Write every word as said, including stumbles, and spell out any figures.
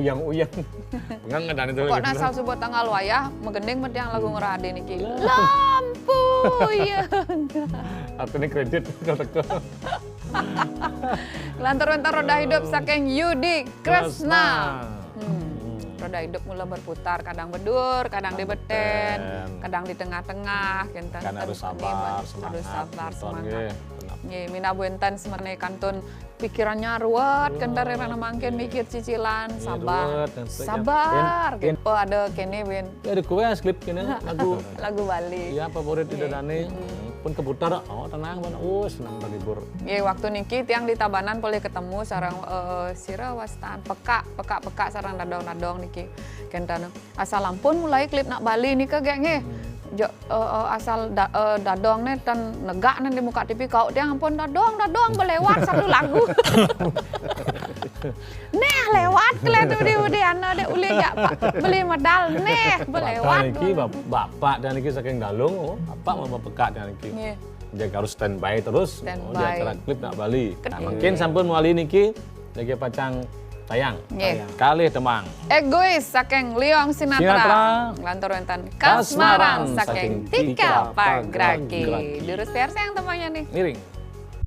Uyang-uyang. Pengang kan itu. Pokoknya asal sebut tanggal wayah, magending mah tiang lagu ngerade niki. Lampu ya. Artinya kredit kalau teko. Lantur-lantur roda hidup saking Yudi Kresna. Kresna. Hmm. Roda hidup mula berputar, kadang bedur, kadang di beten, kadang di tengah-tengah, kenten. Kan harus sabar, semangat. Harus sabar, Nonton semangat. Nggih, benar. Nggih, mina buenten semerna kantun pikirannya ruwet, kenten rena mangkin mikir cicilan, Iya, sabar, ruwet, ngantuk, ya. sabar. Yen- Gitu. Apa ada kene win Ya, ada kue skrip kene lagu. Lagu Bali. Iya, favorit di Nggih. Dadane. Pun keputar, oh tenang, pun. Oh, senang terhibur. Nggih, waktu niki tiang di Tabanan boleh ketemu sareng eh, sira wastan peka, peka, peka sareng dadong-dadong niki. Kenten asal ampun mulai klip nak Bali nika gek nggih. Jo, eh, eh, asal da, eh, dadong ne tan negak ne di muka T V kau tiang ampun dadong, dadong belewat satu lagu. Neh lewat kalian tuh di Udiana dek uli jak Pak beli medal neh belewat. Bapak niki bap- bapak dan niki saking Dalung, oh, bapak mau peka dan niki. Nggih. Jadi harus standby terus. Oh, di Standby. Acara klip nak Bali. Nah, Nggih. Mungkin sampun mawali niki lagi pacang tayang. Nggih. Kalih temang. Egois saking Liong Sinatra. Sinatra. Lantur wonten Kasmaran Kasmaran saking saking Tika Tika Pagraki. Pagraki. Durus versi yang temanya nih. Miring.